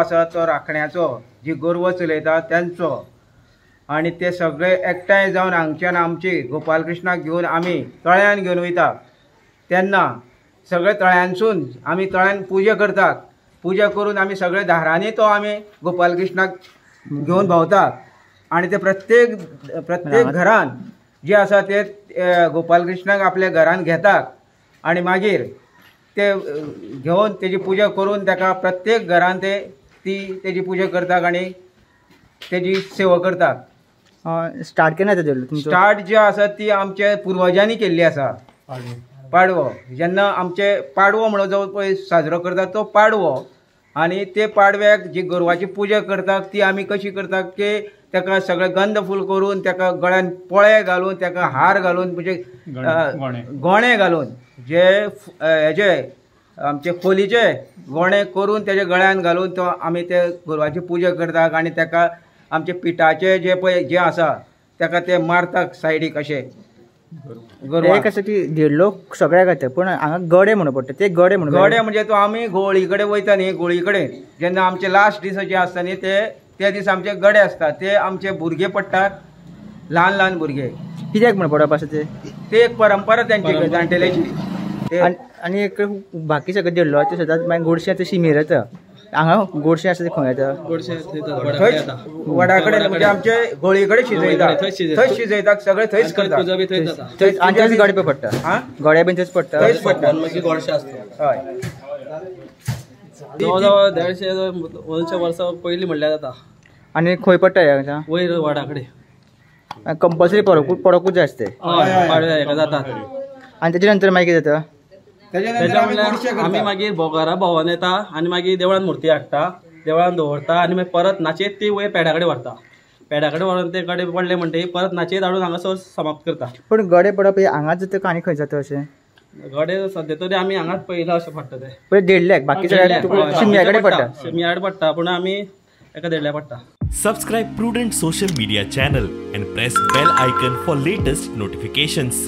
आसा तो राखण्याचो, जी गोरवां चलयता त्यांचो. आनी ते सगळे एकठांय जावन हांगच्यान आमची गोपालकृष्णाक घेवन आमी तळ्यान घेवन वयता. तेन्ना सगळे तळ्यांसून आमी तळ्यान पुजा करतात. पुजा करून आमी सगळे दारांनी तो आमी गोपालकृष्णाक घेवन भोंवतात. आनी ते प्रत्येक प्रत्येक घरान जे आसा ते गोपालकृष्णाक आपल्या घरान घेतात आनी मागीर ते घेवन तेजी पुजा करून ताका प्रत्येक घरान ते ती तेजी पुजा करतात आनी तेजी सेवा करतात. स्टार्ट केन्ना जाता तुमचो? स्टार्ट जे आसा ती आमच्या पुर्वजांनी केल्ली आसा. पाडवो जेन्ना आमचे पाडवो म्हणून जो पळय साजरो करतात तो पाडवो. आनी ते पाडव्याक जी गोरवाची पुजा करतात ती आमी कशी करतात की ताका सगळें गंध फूल करून ताका गळ्यान पोळे घालून ताका हार घालून म्हणजे गोणे घालून जे हेजे आमचे खोलीचे गोणे करून तेजे गळ्यान घालून तो आमी ते गोरवाची पुजा करतात. आनी ताका आमचे पिठाचे जे पळय जे आसा ताका ते मारतात सायडीक अशे. एक आसा की धेडलो सगळ्याक येता पूण हांगा गडे म्हणून पडटा ते गडे म्हणून. गडे म्हणजे तो आमी गोळी कडेन वयता न्ही, गोळी कडेन जेन्ना आमचे लास्ट दीस जे आसता न्ही ते दीस आमचे गडे आसता. ते आमचे भुरगे पडटात, ल्हान ल्हान भुरगे. कित्याक म्हण पडप आसा ते? ते एक परंपरा तेंची जाणटेल्याची. आनी एक बाकी सगळे धेडलो ते सदांच मागीर गोडशें ते शिमेर येता. हांगा गोडशें आसा ते खंय येता? थंयच वडा कडेन म्हणजे आमचे गोळी कडेन शिजयता, थंयच शिजयता सगळे थंयच करता. आनी थंयच गडे बी पडटा, गडे बीन थंयच पडटा. थंयच पडटा गोडशें आसता. हय, जवळ 150 200 वर्सां पयलीं म्हणल्यार जाता. आनी खंय पडटा ह्या? वयर वडा कडेन. कंपल्सरी पडोकूच जाय आसता. हय, पाडव्या हेका जाता. आनी तेजे नंतर मागीर कितें जाता? आमी मागीर घरा भोंवन येता आनी मागीर देवळान मुर्ती हाडटा, देवळान दवरता आनी मागीर परत नाचयत ती वयर पेडा कडेन व्हरता. पेडा कडेन व्हरून ते गडे पडले म्हणटकीर परत नाचयत हाडून हांगासर समाप्त करता. पूण गडे पडप हे हांगाच जाता आनी खंय जाता अशें? गडे सद्या तरी आमी हांगाच पयला अशें पडटा ते. पळय देडल्याक, बाकी शिमग्या कडेन पडटा. शिमग्या कडेन पडटा पूण आमी एका देडल्याक पडटा. Subscribe Prudent social media channel and press bell icon for latest notifications.